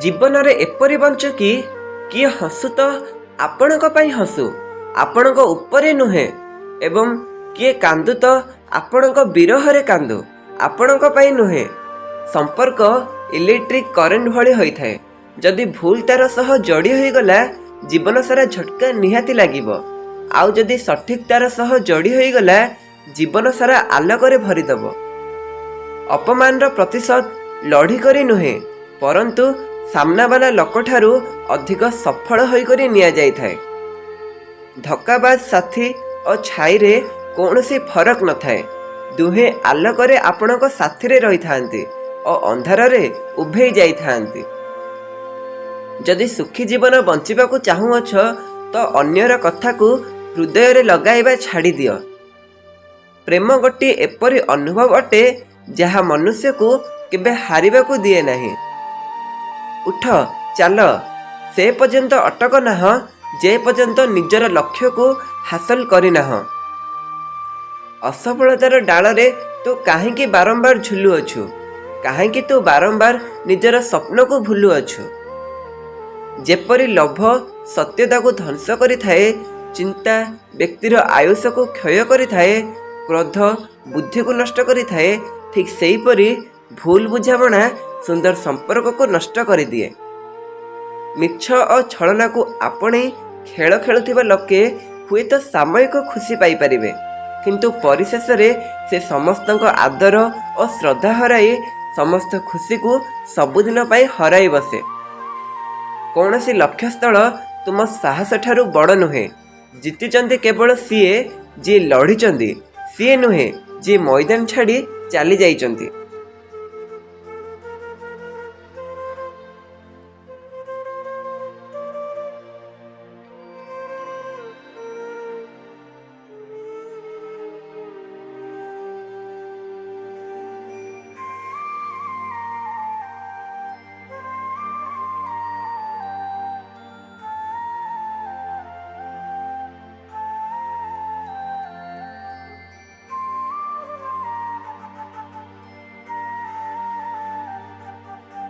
ଜୀବନରେ ଏପରି ବଞ୍ଚ କି କିଏ ହସୁ ତ ଆପଣଙ୍କ ପାଇଁ ହସୁ, ଆପଣଙ୍କ ଉପରେ ନୁହେଁ ଏବଂ କିଏ କାନ୍ଦୁ ତ ଆପଣଙ୍କ ବିରହରେ କାନ୍ଦୁ, ଆପଣଙ୍କ ପାଇଁ ନୁହେଁ। ସମ୍ପର୍କ ଇଲେକ୍ଟ୍ରିକ୍ କରେଣ୍ଟ ଭଳି ହୋଇଥାଏ। ଯଦି ଭୁଲ ତାର ସହ ଯୋଡ଼ି ହୋଇଗଲା, ଜୀବନ ସାରା ଝଟକା ନିହାତି ଲାଗିବ। ଆଉ ଯଦି ସଠିକ୍ ତାର ସହ ଯୋଡ଼ି ହୋଇଗଲା, ଜୀବନ ସାରା ଆଲୋକରେ ଭରିଦେବ। ଅପମାନର ପ୍ରତିଶୋଧ ଲଢ଼ି କରି ନୁହେଁ, ପରନ୍ତୁ ସାମ୍ନାବାଲା ଲୋକଠାରୁ ଅଧିକ ସଫଳ ହୋଇକରି ନିଆଯାଇଥାଏ। ଧୋକାବାଜ ସାଥୀ ଓ ଛାଇରେ କୌଣସି ଫରକ ନଥାଏ। ଦୁହେଁ ଆଲୋକରେ ଆପଣଙ୍କ ସାଥିରେ ରହିଥାନ୍ତି ଓ ଅନ୍ଧାରରେ ଉଭେଇ ଯାଇଥାନ୍ତି। ଯଦି ସୁଖୀ ଜୀବନ ବଞ୍ଚିବାକୁ ଚାହୁଁଅଛ ତ ଅନ୍ୟର କଥାକୁ ହୃଦୟରେ ଲଗାଇବା ଛାଡ଼ିଦିଅ। ପ୍ରେମ ଗୋଟିଏ ଏପରି ଅନୁଭବ ଅଟେ, ଯାହା ମନୁଷ୍ୟକୁ କେବେ ହାରିବାକୁ ଦିଏ ନାହିଁ। ଉଠ, ଚାଲ, ସେ ପର୍ଯ୍ୟନ୍ତ ଅଟକ ନାହଁ ଯେ ପର୍ଯ୍ୟନ୍ତ ନିଜର ଲକ୍ଷ୍ୟକୁ ହାସଲ କରିନାହଁ। ଅସଫଳତାର ଡାଳରେ ତୁ କାହିଁକି ବାରମ୍ବାର ଝୁଲୁଅଛୁ? କାହିଁକି ତୁ ବାରମ୍ବାର ନିଜର ସ୍ୱପ୍ନକୁ ଭୁଲୁଅଛୁ? ଯେପରି ଲୋଭ ସତ୍ୟତାକୁ ଧ୍ୱଂସ କରିଥାଏ, ଚିନ୍ତା ବ୍ୟକ୍ତିର ଆୟୁଷକୁ କ୍ଷୟ କରିଥାଏ, କ୍ରୋଧ ବୁଦ୍ଧିକୁ ନଷ୍ଟ କରିଥାଏ, ଠିକ୍ ସେହିପରି ଭୁଲ ବୁଝାମଣା ସୁନ୍ଦର ସମ୍ପର୍କକୁ ନଷ୍ଟ କରିଦିଏ। ମିଛ ଓ ଛଳନାକୁ ଆପଣେଇ ଖେଳ ଖେଳୁଥିବା ଲୋକେ ହୁଏତ ସାମୟିକ ଖୁସି ପାଇପାରିବେ, କିନ୍ତୁ ପରିଶେଷରେ ସେ ସମସ୍ତଙ୍କ ଆଦର ଓ ଶ୍ରଦ୍ଧା ହରାଇ ସମସ୍ତ ଖୁସିକୁ ସବୁଦିନ ପାଇଁ ହରାଇ ବସେ। କୌଣସି ଲକ୍ଷ୍ୟସ୍ଥଳ ତୁମ ସାହସ ଠାରୁ ବଡ଼ ନୁହେଁ। ଜିତିଛନ୍ତି କେବଳ ସିଏ, ଯିଏ ଲଢ଼ିଛନ୍ତି, ସିଏ ନୁହେଁ ଯିଏ ମଇଦାନ ଛାଡ଼ି ଚାଲି ଯାଇଛନ୍ତି।